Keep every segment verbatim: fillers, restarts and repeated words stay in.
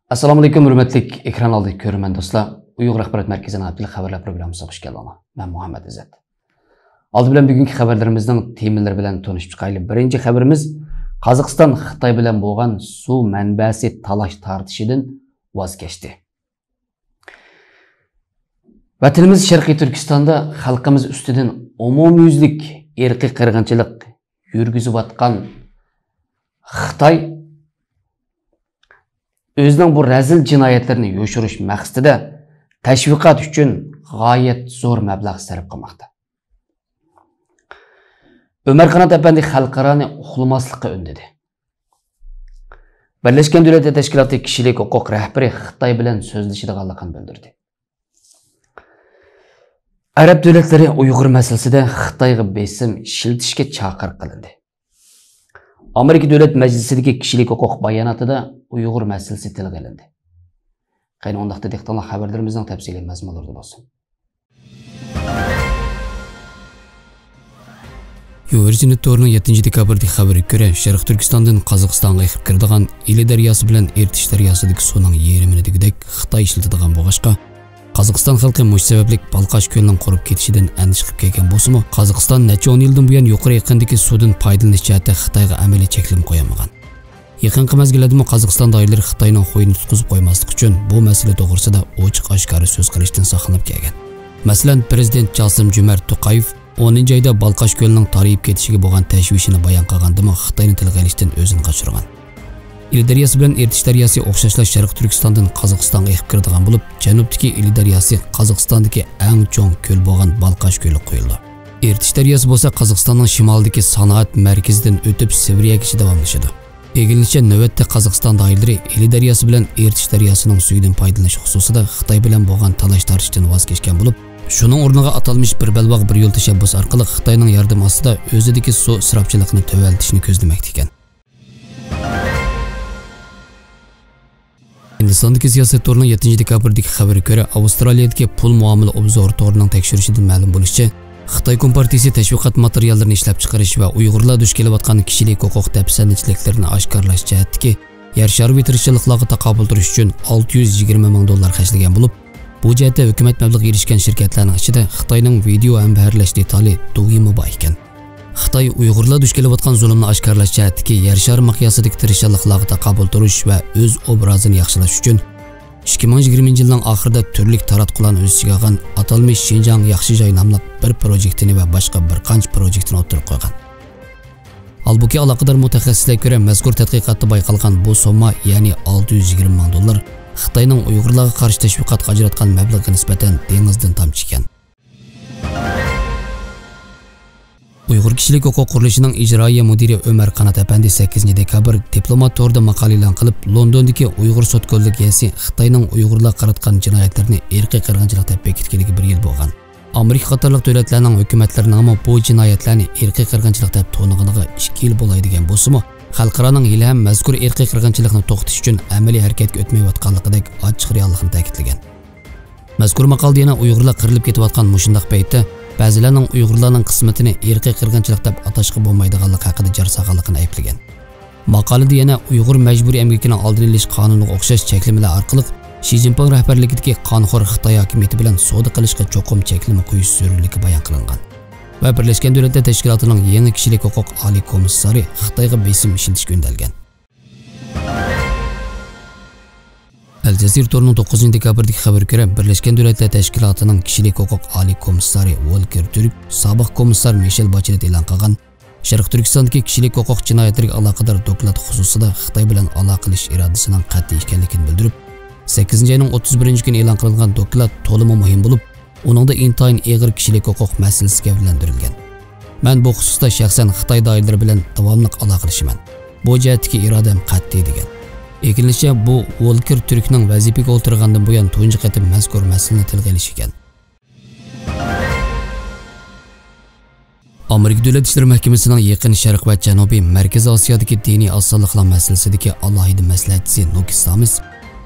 ئەسسالامۇئەلەيكۇم، ھۆرمەتلىك ئېكران ئالدىدىكى كۆرۈرمەن دوستلار. ئۇيغۇر ئاخبارات مەركىزىنىڭ ھەپتىلىك خەۋەرلەر پروگراممىسىغا خۇش كەلدىڭلار. مەن مۇھەممەت ئىززەت. ئالدى بىلەن بۈگۈنكى خەۋەرلىرىمىزنىڭ تېمىلىرى بىلەن تونۇشۇپ چىقايلى. بىرىنچى خەۋىرىمىز، قازاقىستان خىتاي بىلەن بولغان سۇ مەنبەسى تالاش تارتىشىدىن ۋاز كەچتى. ۋەتىنىمىز شەرقىي تۈركىستاندا خەلقىمىز ئۈستىدىن ئومۇميۈزلۈك ئىرقىي قىرغىنچىلىق يۈرگۈزۈۋاتقان خىتاي ئۆزىنىڭ بۇ رەزىل جىنايەتلىرىنى يوشۇرۇش مەقسىتىدە تەشۋىقات ئۈچۈن غايەت زور مەبلەغ سەرپ قىلماقتا. ئۆمەر قانات ئەپەندى خەلقئارانى ئۇخلىماسلىققا ئۈندىدى. بىرلەشكەن دۆلەتلەر تەشكىلاتى كىشىلىك ھوقۇق رەھبىرى خىتاي بىلەن سۆزلىشىدىغانلىقىنى بىلدۈردى. ئەرەب دۆلەتلىرى ئۇيغۇر مەسىلىسىدە خىتايغا بېسىم ئىشلىتىشكە چاقىرىق قىلىندى. ئامېرىكا دۆلەت مەجلىسىدىكى كىشىلىك ھوقۇق باياناتىدا ئۇيغۇر مەسىلىسى تىلغا ئېلىندى. قېنى ئۇنداقتا دىققىتىڭلار خەۋەرلىرىمىزنىڭ تەپسىلىي مەزمۇنلىرىدا بولسۇن. يۇ ۋېرجىنىيە تورىنىڭ يەتتىنچى دېكابىردىكى خەۋىرىگە كۆرە، شەرقىي تۈركىستاندىن قازاقىستانغا ئېقىپ كىرىدىغان ئىلى دەرياسى بىلەن ئېرتىش دەرياسىدىكى سۇنىڭ يېرىمىنى دېگۈدەك خىتاي ئىشلىتىدىغان بولغاچقا، قازاقىستان خەلقى مۇشۇ سەۋەبلىك بالقاش كۆلىنىڭ قۇرۇپ كېتىشىدىن ئەندىشە قىلىپ كەلگەن بولسىمۇ، قازاقىستان نەچچە ئون يىلدىن بۇيان يۇقىرى ئېقىندىكى سۇدىن پايدىلىنىش جەھەتتە خىتايغا ئەمەلىي چەكلىمە قويالمىغان. يېقىنقى مەزگىللەردىمۇ قازاقىستان دائىرىلىرى خىتاينىڭ خۇيىنى تۇتقۇزۇپ قويماسلىق ئۈچۈن بۇ مەسىلە توغرىسىدا ئوچۇق-ئاشكارا سۆز قىلىشتىن ساقلىنىپ كەلگەن. مەسىلەن، پىرېزىدېنت جاسىم جۆمەرت توقايېۋ ئونىنچى ئايدا بالقاش كۆلىنىڭ تارىيىپ كېتىشىگە بولغان تەشۋىشىنى بايان قىلغاندىمۇ خىتاينى تىلغا ئېلىشتىن ئۆزىنى قاچۇرغان. ئىلى دەرياسى بىلەن ئېرتىش دەرياسى ئوخشاشلا شەرقىي تۈركىستاندىن قازاقىستانغا ئېقىپ كىرىدىغان بولۇپ، جەنۇبتىكى ئىلى دەرياسى قازاقىستاندىكى ئەڭ چوڭ كۆل بولغان بالقاش كۆلىگە قۇيۇلىدۇ. ئېرتىش دەرياسى بولسا قازاقىستاننىڭ شىمالىدىكى سانائەت مەركىزىدىن ئۆتۈپ سىۋېرىيەگىچە داۋاملىشىدۇ. ئىگىلىنىشىچە، نۆۋەتتە قازاقىستان دائىرىلىرى ئىلى دەرياسى بىلەن ئېرتىش دەرياسىنىڭ سۈيىدىن پايدىلىنىش خۇسۇسىدا خىتاي بىلەن بولغان تالاش-تارتىشتىن ۋاز كەچكەن بولۇپ، شۇنىڭ ئورنىغا ئاتالمىش بىر بەلباغ بىر يول تەشەببۇسى ئارقىلىق خىتاينىڭ ياردىمى ئاستىدا ئۆزىدىكى سۇ ئىسراپچىلىقىنى تۆۋەنلىتىشنى كۆزلىمەكتە ئىكەن. ھىندىستاندىكى سىياسەت تورىنىڭ يەتتىنچى دېكابىردىكى خەۋىرىگە كۆرە، ئاۋسترالىيەدىكى پۇل مۇئامىلە ئوبزورى تورىنىڭ تەكشۈرۈشىدىن مەلۇم بولۇشىچە، خىتاي كومپارتىيىسى تەشۋىقات ماتېرىياللىرىنى ئىشلەپچىقىرىش ۋە ئۇيغۇرلار دۇچ كېلىۋاتقان كىشىلىك ھوقۇق دەپسەندىچىلىكلىرىنى ئاشكارىلاش جەھەتتىكى يەر شارى تىرىشچانلىقلارغا تاقابىل تۇرۇش ئۈچۈن ئالتە يۈز يىگىرمە مىڭ دوللار خەجلىگەن بولۇپ، بۇ جەھەتتە ھۆكۈمەت مەبلىغى ئېرىشكەن شىركەتلەرنىڭ ئىچىدە خىتاينىڭ ۋىدېئو ھەمبەھىرلەش دېتالى دويىمۇ بار ئىكەن. خىتاي ئۇيغۇرلار دۇچ كېلىۋاتقان زۇلۇمنى ئاشكارىلاش جەھەتتىكى يەر شارى مىقياسىدىكى تىرىشچانلىقلارغا تاقابىل تۇرۇش ۋە ئۆز ئوبرازىنى ياخشىلاش ئۈچۈن، ئىككى مىڭ يىگىرمىنچى يىلنىڭ ئاخىرىدا تۈرلۈك تاراتقۇلارنى ئۆز ئىچىگە ئالغان ئاتالمىش شىنجاڭ ياخشى جاي ناملىق بىر پروژېكتىنى ۋە باشقا بىر قانچە پروژېكتىنى ئوتتۇرىغا قويغان. ھالبۇكى، ئالاقىدار مۇتەخەسسىسلەرگە كۆرە، مەزكۇر تەتقىقاتتا بايقالغان بۇ سومما، يەنى ئالتە يۈز يىگىرمە مىڭ دوللار، خىتاينىڭ ئۇيغۇرلارغا قارشى تەشۋىقاتقا ئاجراتقان مەبلىغىگە نىسبەتەن دېڭىزدىن تامچە ئىكەن. ئۇيغۇر كىشىلىك ھوقۇق قۇرۇلۇشىنىڭ ئىجرائىيە مۇدىرى ئۆمەر قانات ئەپەندى سەككىزىنچى دېكابىر دىپلومات تورىدا ماقالە ئېلان قىلىپ، لوندوندىكى ئۇيغۇر سوت كوللېگىيەسى خىتاينىڭ ئۇيغۇرلارغا قاراتقان جىنايەتلىرىنى ئىرقىي قىرغىنچىلىق دەپ بېكىتكىنىگە بىر يىل بولغان. ئامېرىكا قاتارلىق دۆلەتلەرنىڭ ھۆكۈمەتلىرىنىڭمۇ بۇ جىنايەتلەرنى ئىرقىي قىرغىنچىلىق دەپ تونۇغىنىغا ئىككى يىل بولاي دېگەن بولسىمۇ، خەلقئارانىڭ ھېلىھەم مەزكۇر ئىرقىي قىرغىنچىلىقنى توختىتىش ئۈچۈن ئەمەلىي ھەرىكەتكە ئۆتمەيۋاتقانلىقىدەك ئاچچىق رېئاللىقنى تەكىتلىگەن. مەزكۇر ماقالىدە يەنە ئۇيغۇرلار قىرىلىپ كېتىۋاتقان مۇشۇنداق پەيتتە بەزىلەرنىڭ ئۇيغۇرلارنىڭ قىسمىتىنى ئىرقىي قىرغىنچىلىق دەپ ئاتاشقا بولمايدىغانلىقى ھەققىدە جار سالغانلىقىنى ئەيىبلىگەن. ماقالىدە يەنە ئۇيغۇر مەجبۇرىي ئەمگىكىنىڭ ئالدىنى ئېلىش قانۇنىغا ئوخشاش چەكلىمىلەر ئارقىلىق شى جىنپىڭ رەھبەرلىكىدىكى قانخور خىتاي ھاكىمىيىتى بىلەن سودا قىلىشقا چوقۇم چەكلىمە قويۇش زۆرۈرلۈكى بايان قىلىنغان ۋە بىرلەشكەن دۆلەتلەر تەشكىلاتىنىڭ يېڭى كىشىلىك ھوقۇق ئالىي كومىسسارى خىتايغا بېسىم ئىشلىتىشكە ئۈندەلگەن. ئەل جەزىرە تورىنىڭ توققۇزىنچى دېكابىردىكى خەۋىرىگە كۆرە، بىرلەشكەن دۆلەتلەر تەشكىلاتىنىڭ كىشىلىك ھوقۇق ئالىي كومىسسارى ۋولكېر تۈرك سابىق كومىسسار مىشېل باچېلېت ئېلان قىلغان شەرقىي تۈركىستاندىكى كىشىلىك ھوقۇق جىنايەتلىرىگە ئالاقىدار دوكلات خۇسۇسىدا خىتاي بىلەن ئالاقىلىشىش ئىرادىسىنىڭ قەتئىي ئىكەنلىكىنى بىلدۈرۈپ، سەككىزىنچى ئاينىڭ ئوتتۇز بىرىنچى كۈنى ئېلان قىلىنغان دوكلات تولىمۇ مۇھىم بولۇپ، ئۇنىڭدا ئىنتايىن ئېغىر كىشىلىك ھوقۇق مەسىلىسى گەۋدىلەندۈرۈلگەن. مەن بۇ خۇسۇستا شەخسەن خىتاي دائىرىلىرى بىلەن داۋاملىق ئالاقىلىشىمەن. بۇ جەھەتتىكى ئىرادەم قەتئىي، دېگەن. ئېيتىلىشىچە، بۇ ۋولكېر تۈركنىڭ ۋەزىپىگە ئولتۇرغاندىن بۇيان تۇنجى قېتىم مەزكۇر مەسىلىنى تىلغا ئېلىشى ئىكەن. ئامېرىكا دۆلەت ئىشلىرى مەھكىمىسىنىڭ يېقىن شەرق ۋە جەنۇبىي مەركىزىي ئاسىيادىكى دىنىي ئازسانلىقلار مەسىلىسىدىكى ئالاھىدە مەسلىھەتچىسى نوكىس سامىس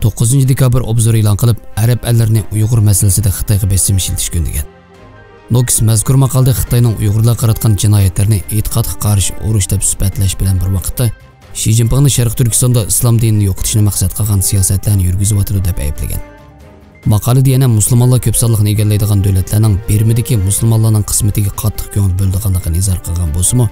توققۇزىنچى دېكابىر ئوبزورى ئېلان قىلىپ، ئەرەب ئەللىرىنى ئۇيغۇر مەسىلىسىدە خىتايغا بېسىم ئىشلىتىشكە ئۈندىگەن. نوكىس مەزكۇر ماقالىدە خىتاينىڭ ئۇيغۇرلارغا قاراتقان جىنايەتلىرىنى ئېتىقادقا قارشى ئۇرۇش دەپ سۈپەتلەش بىلەن بىر ۋاقىتتا، شى جىنپىڭنى شەرقىي تۈركىستاندا ئىسلام دىنىنى يوقىتىشنى مەقسەت قىلغان سىياسەتلەرنى يۈرگۈزۈۋاتىدۇ دەپ ئەيىبلىگەن. ماقالىدە يەنە مۇسۇلمانلار كۆپ سانلىقنى ئىگىلەيدىغان دۆلەتلەرنىڭ بېرمىدىكى مۇسۇلمانلارنىڭ قىسمىتىگە قاتتىق كۆڭۈل بۆلىدىغانلىقىنى ئىزھار قىلغان بولسىمۇ،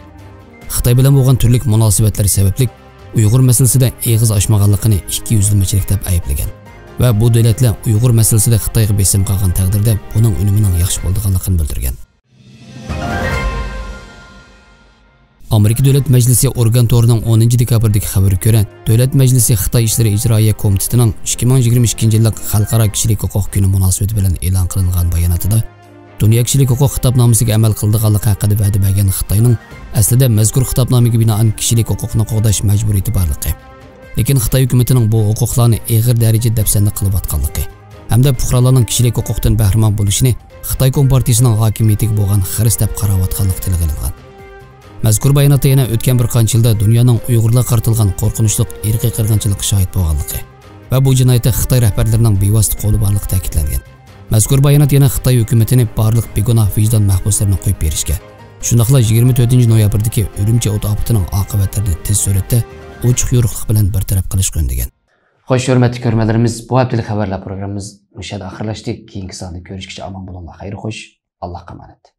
خىتاي بىلەن بولغان تۈرلۈك مۇناسىۋەتلەر سەۋەبلىك ئۇيغۇر مەسىلىسىدە ئېغىز ئاچمىغانلىقىنى ئىككى يۈزلىمىچىلىك دەپ ئەيىبلىگەن ۋە بۇ دۆلەتلەر ئۇيغۇر مەسىلىسىدە خىتايغا بېسىم قىلغان تەقدىردە بۇنىڭ ئۈنۈمىنىڭ ياخشى بولىدىغانلىقىنى بىلدۈرگەن. ئامېرىكا دۆلەت مەجلىسى ئورگان تورىنىڭ ئونىنچى دېكابىردىكى خەۋىرىگە كۆرە، دۆلەت مەجلىسى خىتاي ئىشلىرى ئىجرائىيە كومىتېتىنىڭ ئىككى مىڭ يىگىرمە ئىككىنچى يىللىق خەلقئارا كىشىلىك ھوقۇق كۈنى مۇناسىۋىتى بىلەن ئېلان قىلىنغان باياناتىدا، دۇنيا كىشىلىك ھوقۇق خىتابنامىسىگە ئەمەل قىلىدىغانلىقى ھەققىدە ۋەدە بەرگەن خىتاينىڭ ئەسلىدە مەزكۇر خىتابنامىگە بىنائەن كىشىلىك ھوقۇقنى قوغداش مەجبۇرىيىتى بارلىقى، لېكىن خىتاي ھۆكۈمىتىنىڭ بۇ ھوقۇقلارنى ئېغىر دەرىجىدە دەپسەندە قىلىۋاتقانلىقى ھەمدە پۇقرالارنىڭ كىشىلىك ھوقۇقتىن بەھرىمەن بولۇشىنى خىتاي كومپارتىيىسىنىڭ ھاكىمىيىتىگە بولغان خىرىس دەپ قاراۋاتقانلىقى تىلغا ئېلىنغان. مەزكۇر باياناتتا يەنە ئۆتكەن بىر قانچە يىلدا دۇنيانىڭ ئۇيغۇرلارغا قارىتىلغان قورقۇنچلۇق ئىرقىي قىرغىنچىلىققا شاھىت بولغانلىقى ۋە بۇ جىنايەتتە خىتاي رەھبەرلىرىنىڭ بىۋاسىتە قولى بارلىقى تەكىتلەنگەن. مەزكۇر بايانات يەنە خىتاي ھۆكۈمىتىنى بارلىق بىگۇناھ ۋىجدان مەھبۇسلىرىنى قويۇپ بېرىشكە، شۇنداقلا يىگىرمە تۆتىنچى نويابىردىكى ئۈرۈمچى ئوت ئاپىتىنىڭ ئاقىۋەتلىرىنى تېز سۈرئەتتە ئوچۇق يورۇقلۇق بىلەن بىر تەرەپ قىلىشقا ئۈندىگەن. خوش، ھۆرمەتلىك كۆرۈرمەنلىرىمىز، بۇ ھەپتىلىك خەۋەرلەر پروگراممىمىز مۇشۇ يەردە ئاخىرلاشتى. كېيىنكى ساندا كۆرۈشكىچە ئامان بولۇڭلار، خەير خوش، ئاللاھقا ئامانەت.